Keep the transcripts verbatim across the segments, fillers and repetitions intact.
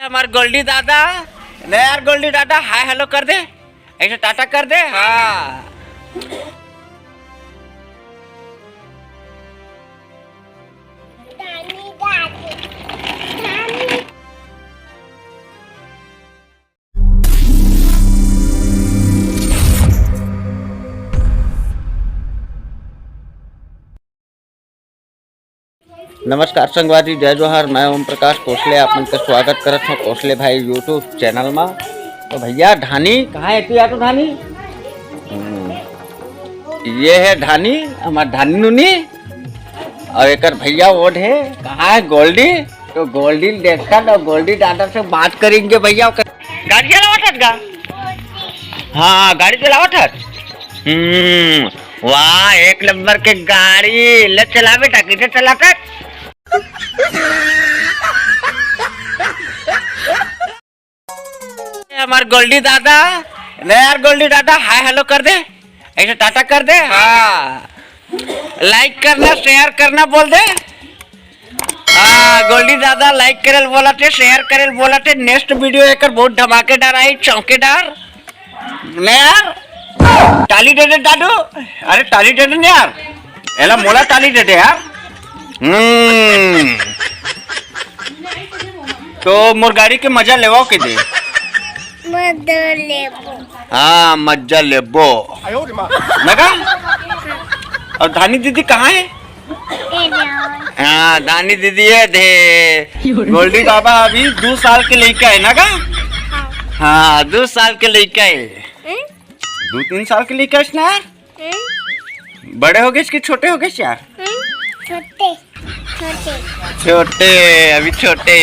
हमार गोल्डी दादा, नहीं यार, गोल्डी दादा, हाय हेलो कर दे, ऐसे टाटा कर दे। हाँ। नमस्कार संगवारी, जय जोहार। मैं ओम प्रकाश कोसले, आप मन के स्वागत करत हूँ कोसले भाई YouTube चैनल मा। तो भैया, धानी कहाँ है तू? या तो धानी, हम्म, ये है धानी, हमार धानी नूनी, और एकर भैया वो है, कहाँ है गोल्डी? तो गोल्डी देखा, तो गोल्डी दादा से बात करेंगे भैया। गाड़ी चलावत हस का? हाँ, गाड़ी चलावत हस। हम्म, वाह, एक नंबर के गाड़ी। ले चला बेटा, किसे चलाता? हमार गोल्डी दादा, नहीं यार, गोल्डी दादा, हाय हेलो कर दे, ऐसे टाटा कर दे। हाँ, लाइक करना, शेयर करना बोल दे। हाँ, गोल्डी दादा लाइक करेल बोला थे, शेयर करेल बोला थे। नेक्स्ट वीडियो एकर बहुत धमाकेदार आई, चौकेदार। नहीं यार, ताली दे दे दादू। अरे ताली दे दे ना यार, एला मोला ताली दे दे यार। हम्म। तो मोर गाड़ी के मजा लेवा के दे। मजा लेबो। हाँ, मजा लेबो। नगा? और धानी दीदी कहाँ है? हाँ, धानी दीदी है दे। गोल्डी बाबा अभी दो साल के लइका है ना का? हाँ। हाँ, दो साल के लइका है। हम्म? दो तीन साल के लइका है ना? हम्म? बड़े हो गए इसके, छोटे हो गए क्या? हम्म? छोटे, छोटे। छोटे, अभी छोटे।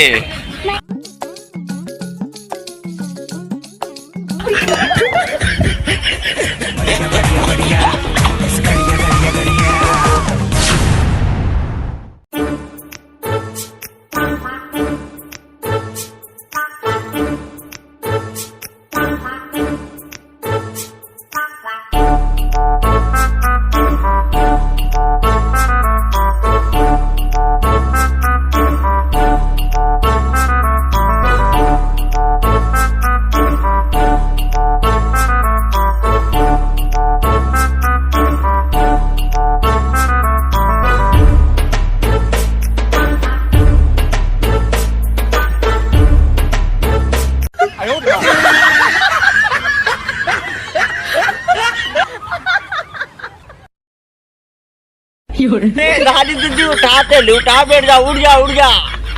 ए, दादी दीदी उठा ते, उठा, बैठ जा, उठ जा, उठ जा।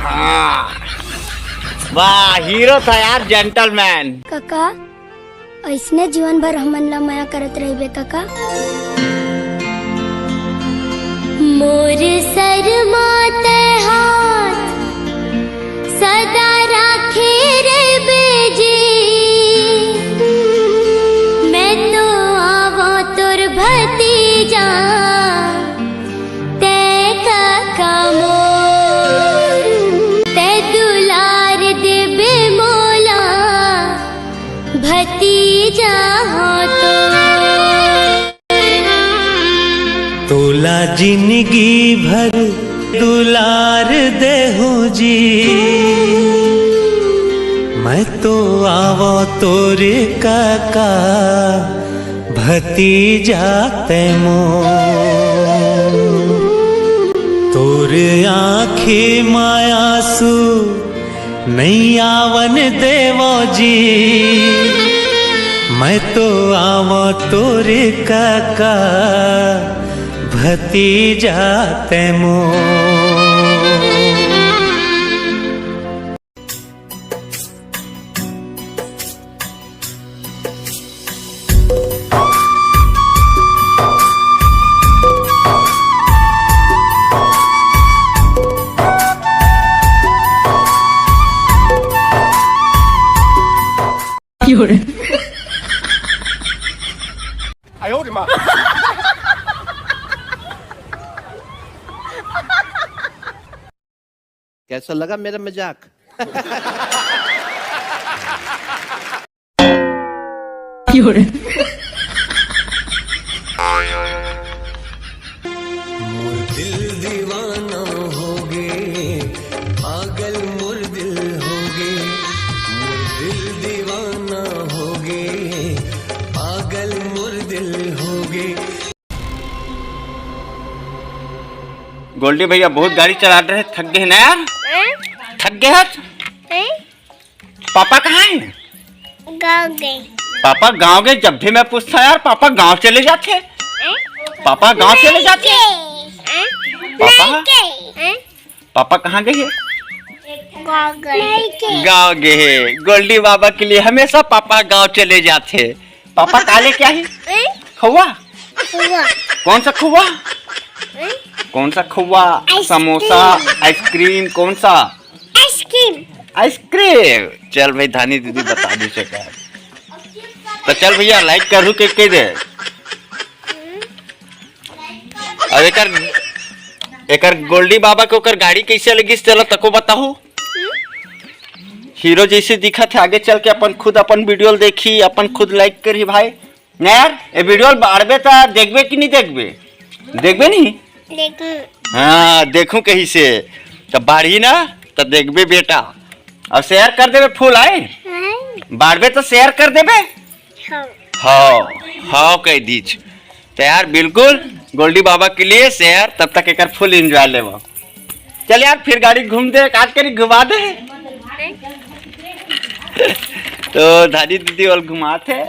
हाँ। वाह, हीरो था यार, जेंटलमैन। काका, अइसने जीवन भर हमन ला मया करत रहिबे काका। मोर सर मा तै हाथ सदा राखे रहिबे जी, मैं तो आवं तोर भतीजा, तै काका मोर, तै दुलार देबे मोला, भतीजा हौं तो। तोला जिनगी भर दुलार देहूं जी, मैं तो आवं तोर काका, भतीजा तै मोर। तोर आँखी मा आँसू नइ आवन देवं जी, मैं तो आवं तोर काका, भतीजा तै मोर। कैसा लगा मेरा मजाक? मोर दिल दीवाना होगे, पागल मोर दिल होगे। गोल्डी भैया बहुत गाड़ी चला रहे, थक गए ना यार? हैं? थक गए हस? हैं? पापा कहाँ हैं? गाँव गए। पापा गाँव गए? जब भी मैं पूछता यार, पापा गाँव चले जाते। हैं? पापा गाँव चले जाते। हैं? पापा? नहीं गए। हैं? पापा कहाँ गए हैं? गाँव गए। गाँव गए हैं। गोल्डी बाबा के लिए हमेशा पापा गाँव चले जाते। पापा का लेके आही? हैं? खोवा। खोवा। कौन सा खोवा? हैं? कौन सा खोवा? आइसक्रीम। समोसा, आइसक्रीम, कौन सा? आइसक्रीम। आइसक्रीम। चल भाई, धानी दीदी बता दी से का। तो चल भैया, लाइक करू के, के दे। अब एकर, एकर गोल्डी बाबा के ओकर गाड़ी कैसे लगिस, चला तको बताहू। हीरो जैसे दिखत है, आगे चल के अपन खुद अपन वीडियो देखी, अपन खुद लाइक करी भाई। ना यार, ये वीडियो बाढ़बे त देखबे कि नहीं देखबे? देखबे नहीं? देखूं। हाँ, देखूं कहीं से। तो बाढ़ी ना, तो देखबे बेटा। और शेयर कर देबे फुल, आए? हाँ। बाढ़बे तो शेयर कर देबे। हाँ। हाँ, हाँ कह दीज। तो यार बिल्कुल गोल्डी बाबा के लिए शेयर, तब तक एकर फुल एंजॉय लेबो। चल यार, फिर गाड़ी घूम दे, काट करी घुमा दे। तो धानी दीदी वाल घुमात है।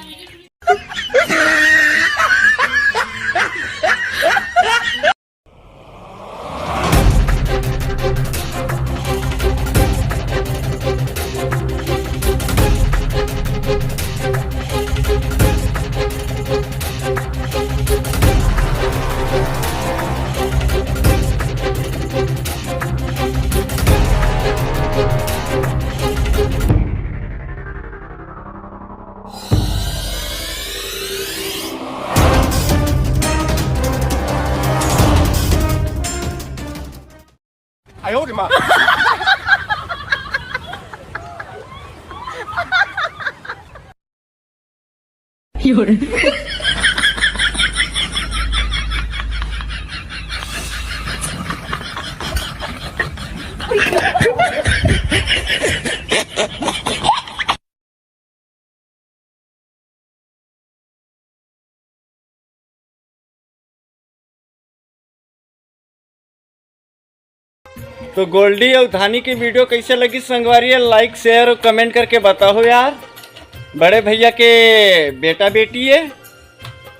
तो गोल्डी और धानी के वीडियो कैसे लगी संगवारी? लाइक, शेयर और कमेंट करके बताओ यार। बड़े भैया के बेटा बेटी है,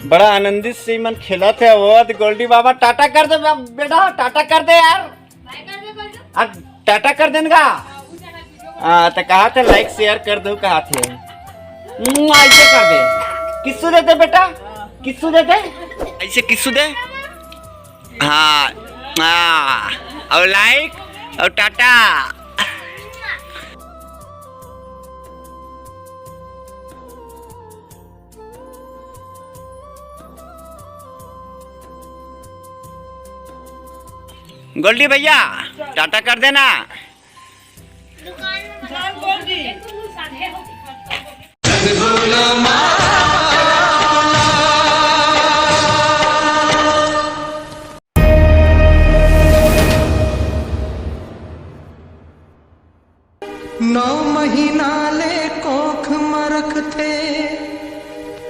बड़ा आनंदित से मन खेलत है। वो तो गोल्डी बाबा टाटा कर दे बे-, बेटा, टाटा कर दे यार। आ, टाटा कर देन का? हाँ, तो कहा थे लाइक शेयर कर दो, कहा थे। मुआ, ऐसे कर दे, किस्सू दे दे बेटा, किस्सू दे दे, ऐसे किस्सू दे। हाँ, हाँ, और लाइक और टाटा। गोल्डी भैया, टाटा कर देना। नौ महीना ले कोख म रखथे,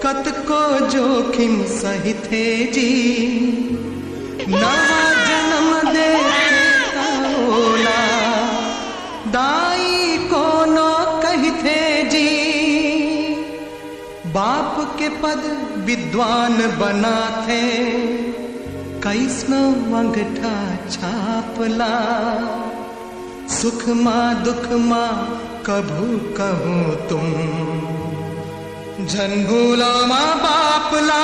कतको जोखिम सहिथे जी। नवा जन्म देथे त ओला दाई कोनो कहिथे जी। बाप के पद विद्वान बनाथे, कइसनो अंगठा छाप ला। सुख मा दुख मा कभू कहूँ तुम, झन भूलो माँ बाप ला।